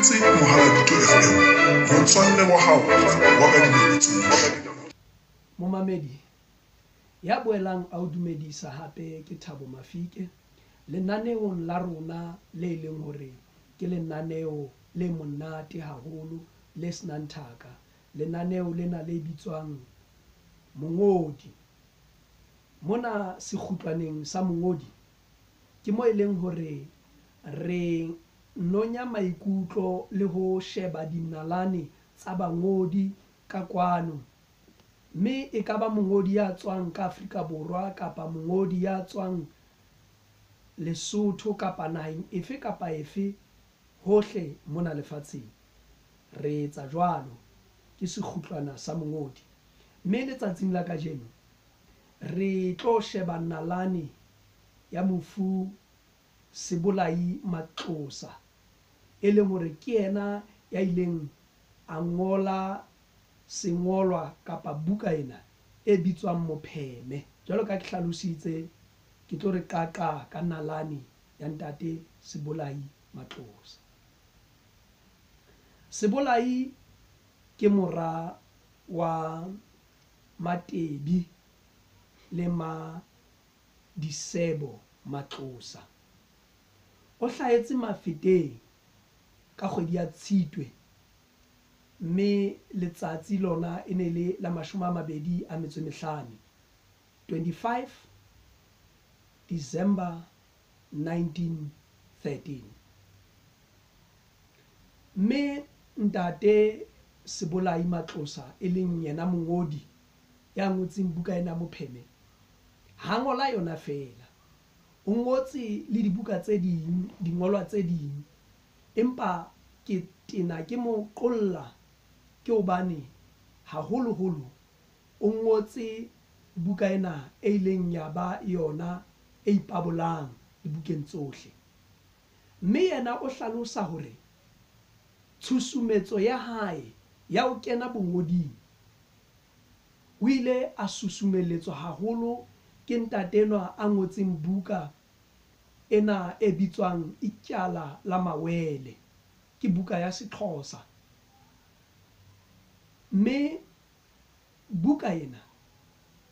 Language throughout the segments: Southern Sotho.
Mametse Mohaladitwe FM, motswalle wa hao wa ka dinako tsohle. Momamedi ya boelang a o dumedisa hape ke Thabo Mafike lenaneong la rona le leng hore ke lenaneo le monate haholo le senang thaka. Lenaneo lena le bitswang Mongodi. Mona sekgutlwaneng sa Mongodi ke mo e leng hore re nonya maikutlo le ho sheba dinalane tsa bangodi ka kwano. Mme e ka ba mongodi ya tswang ka Afrika Borwa kapa mongodi ya tswang Lesotho kapa naheng efe kapa efe hohle mona lefatsheng. Re etsa jwalo, ke sekgutlwana sa Mongodi. Mme letsatsing la kajeno re tlo sheba nalane ya mofu Sebolai Matlosa, e leng hore ke yena ya ileng a ngola sengolwa kapa buka ena e bitswang Mopheme. Jwalo ka ke hlalositse, ke tlo re qaqa ka nalane ya ntate Sebolai Matlosa. Sebolai ke mora wa Matebi le ma Disebo Matlosa. O hlahetse Mafeteng ka kgwedi ya Tshitwe mme letsatsi lona e ne le la 25, 25 December 1913. Mme ntate Sebolai Matlosa e leng yena mongodi ya ngotseng buka ena Mopheme, ha ngola yona feela. O ngotse le dibuka tse ding, dingolwa tse ding. Empa ke tena ke mo qolla ke hobane haholoholo o ngotse buka ena e ileng ya ba yona e ipabolang dibukeng tsohle. Mme yena o hlalosa hore tshusumetso ya hae ya ho kena bongoding o ile a susumelletswa haholo ke ntate enwa a ngotseng buka ena e bitswang Ityala la Mawele. Ke buka ya Sexhosa. Mme buka ena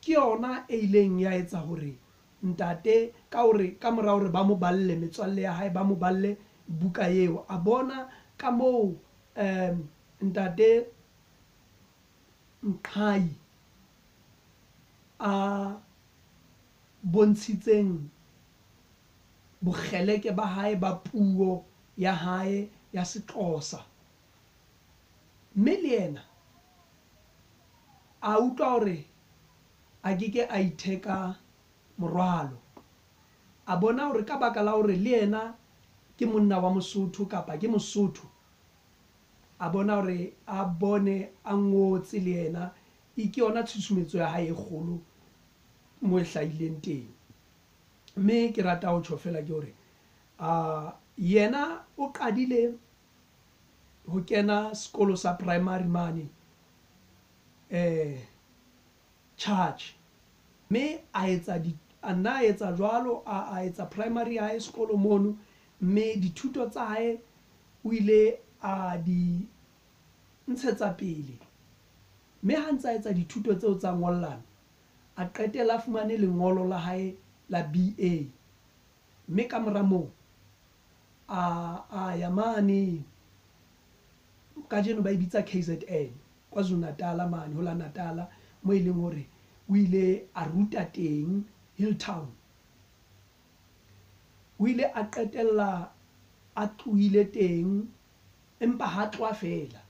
ke yona e ileng ya etsa hore ntate ka hore ka mora hore ba mo balle, metswalle ya hae ba mo balle buka eo, a bona ka moo ntate Mqhayi a bontshitseng bokgeleke ba hae ba puo ya hae ya Sexhosa. Mme le yena a utlwa hore a keke a itheka morwalo. A bona hore ka baka la hore le yena ke monna wa Mosotho kapa ke Mosotho, a bona hore a bone a ngotse le yena, e ke yona tshusumetso ya hae e kgolo mo e hlahileng teng. Mme ke rata ho tjho feela ke hore yena o qadile ho kena sekolo sa primary mane Church. Mme a etsa di a nna a etsa jwalo, a etsa primary ya hae sekolo mono, mme dithuto tsa hae o ile a di ntshetsa pele. Mme ha ntse a etsa dithuto tseo tsa ngollano, a qetella a fumane lengolo la hae la BA. Mme ka mora moo a a ya mane kajeno ba e bitsa KZN, KwaZulu Natal mane ho la Natal, mo e leng hore o ile a ruta teng Hilltown. O ile a qetella a tlohile teng, empa ha tloha feela.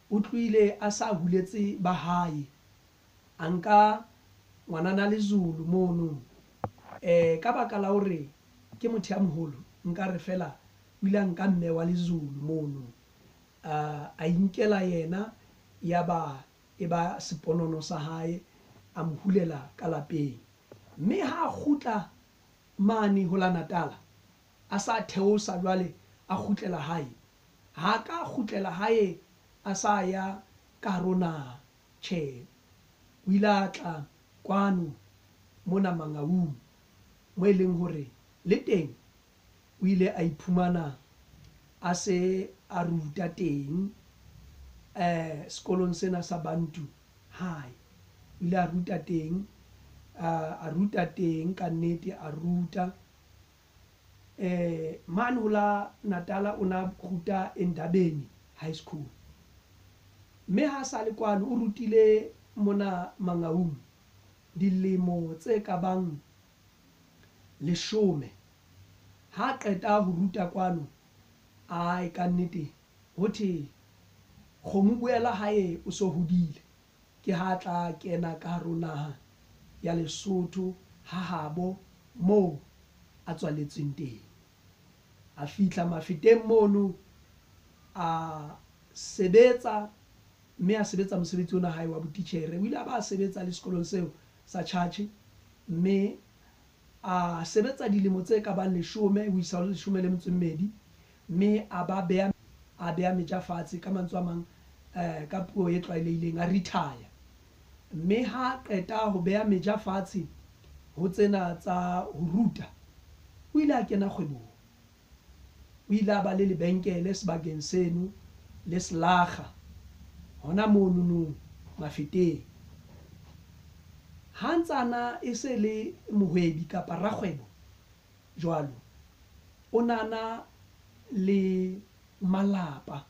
O tlohile a sa huletse ba hae, a nka ngwanana Lezulu mono. Ka baka la hore ke motho ya moholo, nka re feela o ile a nka mme wa Lezulu mono. A inkela yena ya ba e ba seponono sa hae, a mo hulela ka lapeng. Mme ha a kgutla mane ho la Natala, a sa theosa jwale a kgutlela hae. Ha ka kgutlela hae a sa ya ka hare ho naha, tjhe. O ile a tla kwano mona Mangaung, mo e leng hore le teng o ile a iphumana a se a ruta teng sekolong sena sa Bantu High. O ile a ruta teng, a ruta teng ka nnete a ruta. Mane ho la Natala o na ruta Endabeni High School. Mme ha sa le kwano o rutile mona Mangaung dilemo tse ka bang 10. Ha qeta ho ruta kwano, ai ka nnete ho thwe kgomo boela hae o so hodile. Ke ha tla kena ka hare ho naha ya Lesotho ha habo moo a tswaletsweng teng. A fihla Mafeteng mono, a sebetsa mme a sebetsa mosebetsi ona hae wa botitjhere. O ile a ba sebetsa le sekolong seo sa Chache, mme a sebetsa dilemo tse ka bang 10 ho isa ho 12, mme a ba beha, a beha meja fatshe ka mantswe a mang, ka puo e tlwaelehileng, a retire. Mme ha qeta ho beha meja fatshe ho tsena tsa ho ruta, o ile a kena kgwebong. O ile a ba le lebenkele sebakeng seno le selakga hona monono Mafeteng. Ha ntsana e se le mohwebi kapa rakgwebo jwalo, o nana le malapa.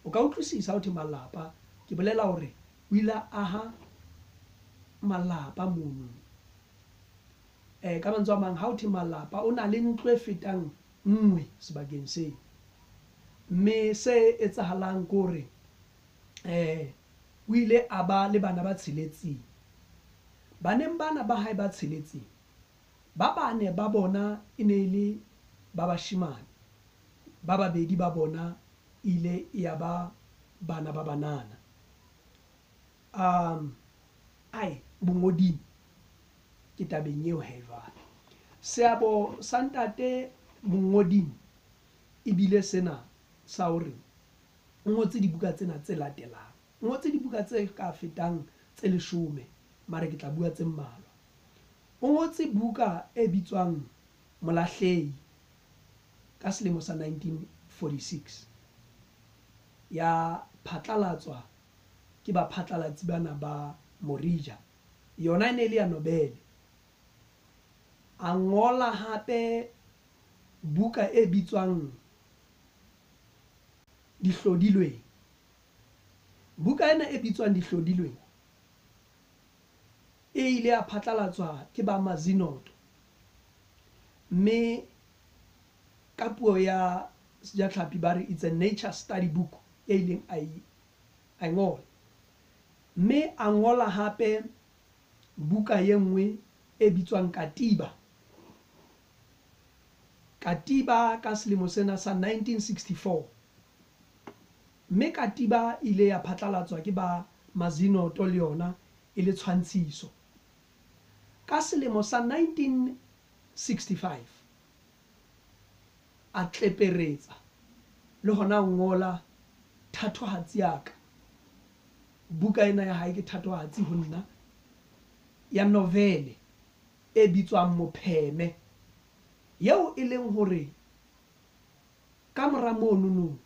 O ka utlwisisa ho thwe malapa, ke bolela hore o ile a aha malapa mono. Ka mantswe a mang, ha ho thwe malapa, o na le ntlo e fetang nngwe sebakeng seo. Mme se etsahalang ke hore o ile a ba le bana ba tsheletseng. Baneng bana ba hae ba tsheletseng, ba bane ba bona e ne le ba bashemane, ba babedi ba bona ile ya ba bana ba banana. Ai bongoding ke tabeng eo he jwale. Seabo sa ntate mongoding ebile sena sa hore o ngotse dibuka tsena tse latelang. O ngotse dibuka tse ka fetang tse 10, mare ke tla bua tse mmalwa. O ngotse buka e bitswang Molahlehi ka selemo sa 1946, ya phatlalatswa ke baphatlalatsi bana ba Morija. Yona e ne le ya Nobel. A ngola hape buka e bitswang Dihlodilweng. Buka ena e bitswang Dihlodilweng e ile ya phatlalatswa ke ba Mazinoto, mme ka puo ya Sejatlhapi ba re it's a nature study book e ileng a e ngola. Mme a ngola hape buka ye nngwe e bitswang Katiba. Katiba ka selemo sena sa 1964. Mme Katiba ile ya phatlalatswa ke ba Mazinoto le yona e le tshwantshiso. Ka selemo sa 1965 a tleperetsa le hona ngola Thatohatsi ya ka. Buka ena ya hae ke Thatohatsi ho nna, ya novele e bitswang Mopheme, eo e leng hore ka mora monono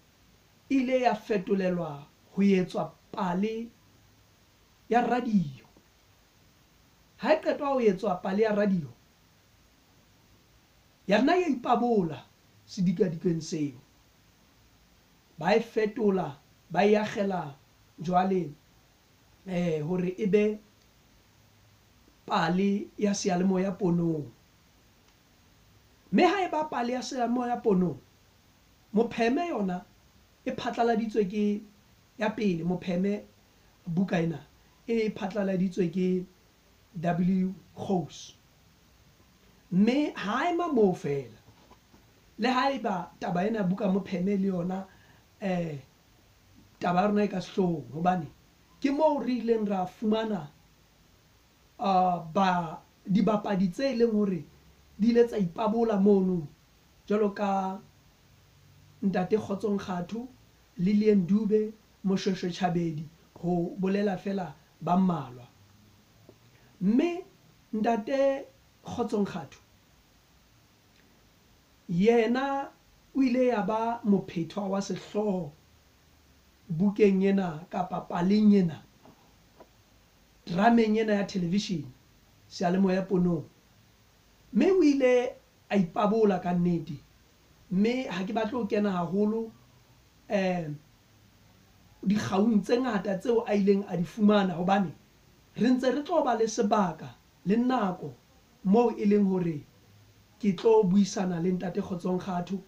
ile ya fetolelwa ho etswa pale ya radio. Ha e qetwa ho etswa pale ya radio, ya nna ya ipabola sedikadikeng seo. Ba e fetola, ba e akgela jwale hore e be pale ya seyalemoya ponong. Mme ha e ba pale ya seyalemoya ponong, Mopheme yona e phatlaladitswe ke ya pele. Mopheme buka ena e phatlaladitswe ke W Gous. Mme ha ema moo fela, le haeba taba ena buka Mopheme le yona taba ya rona e ka sehloohong, hobane ke moo re ileng ra fumana ba dibapadi tse leng hore di ile tsa ipabola mono, jwalo ka ntate Kgotso Nkgatho, Lillian Dube, Moshweshwe Chabedi, ho bolela fela ba mmalwa. Mme ntate Kgotso Nkgatho yena o ile ya ba mophethwa wa sehlooho bukeng ena kapa paleng ena, drameng ena ya television, seyalemoya ponong. Mme o ile a ipabola ka nnete, mme ha ke batle ho kena haholo dikgaung tse ngata tseo a ileng a di fumana, hobane re ntse re tlo ba le sebaka le nako moo e leng hore ke tlo buisana le Ntate Kgotso Nkgatho.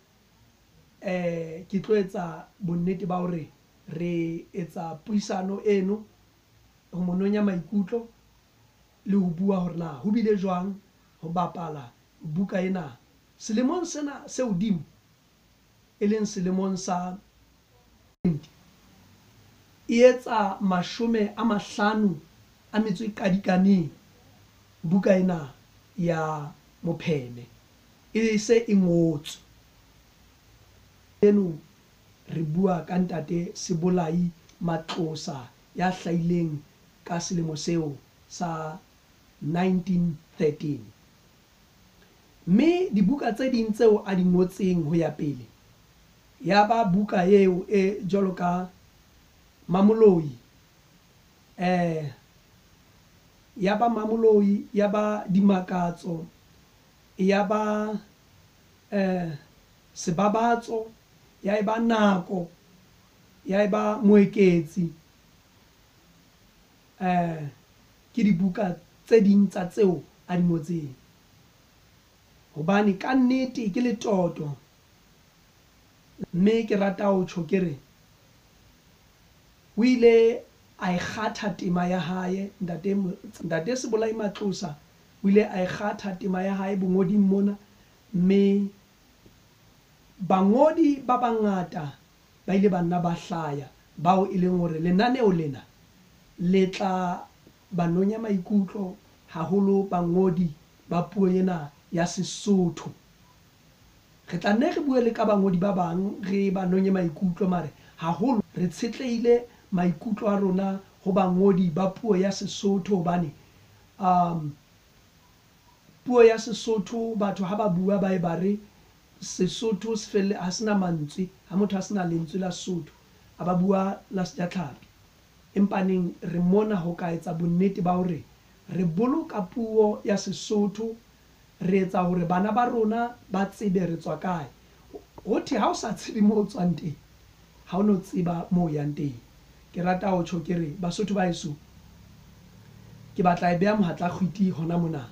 Ke tlo etsa bonnete ba hore re etsa puisano eno ho mononya maikutlo le ho bua hore na ho bile jwang ho bapala buka ena selemong sena se hodimo, e leng selemong sa e etsa 50 e qadikaneng buka ena ya Mopheme e se e ngotswe. Eno re bua ka Ntate Sebolai Matlosa ya hlahileng ka selemo seo sa 1913. Mme dibuka tse ding tseo a di ngotseng ho ya pele, ya ba buka eo e jwalo ka Mamoloi, ya ba Mamoloi, ya ba Dimakatso, ya ba Sebabatso, ya eba Nako, ya eba Moeketsi. Ke dibuka tse ding tsa tseo a di ngotseng. Hobane ka nnete ke letoto, mme ke rata ho tjho ke re o ile a e kgatha tema ya hae. Ntate Sebolai Matlosa o ile a e kgatha tema ya hae bongoding mona, mme bangodi ba bangata ba ile ba nna ba hlaya, bao e leng hore lenaneo lena le tla ba nonya maikutlo haholo bangodi ba puo ena ya Sesotho. Re tla nne re bue le ka bangodi ba bang, re ba nonye maikutlo, mare haholo re tshetlehile maikutlo a rona ho bangodi ba puo ya Sesotho, hobane puo ya Sesotho batho ha ba bua ba e ba re Sesotho se felle ha sena mantswe, ha motho a sena lentswe la Sesotho a ba bua la Sejatlhapi. Empaneng re mona ho ka etsa bonnete ba hore re boloka puo ya Sesotho, re etsa hore bana ba rona ba tsebe re tswa kae. Ho thwe ha o sa tsebe moo o tswang teng, ha o no tseba moo o yang teng. Ke rata ho tjho ke re Basotho ba heso, ke batla e beha mohatla kgwiti hona mona.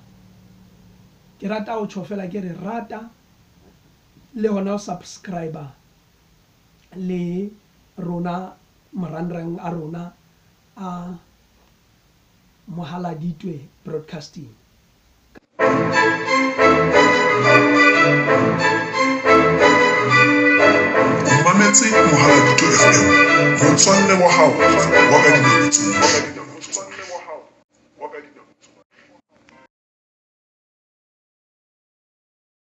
Ke rata ho tjho fela ke re rata le hona ho subscribe le rona marangrang a rona a Mohaladitwe Broadcasting. O mametse Mohaladitwe FM, motswalle wa hao wa ka dinako tsohle.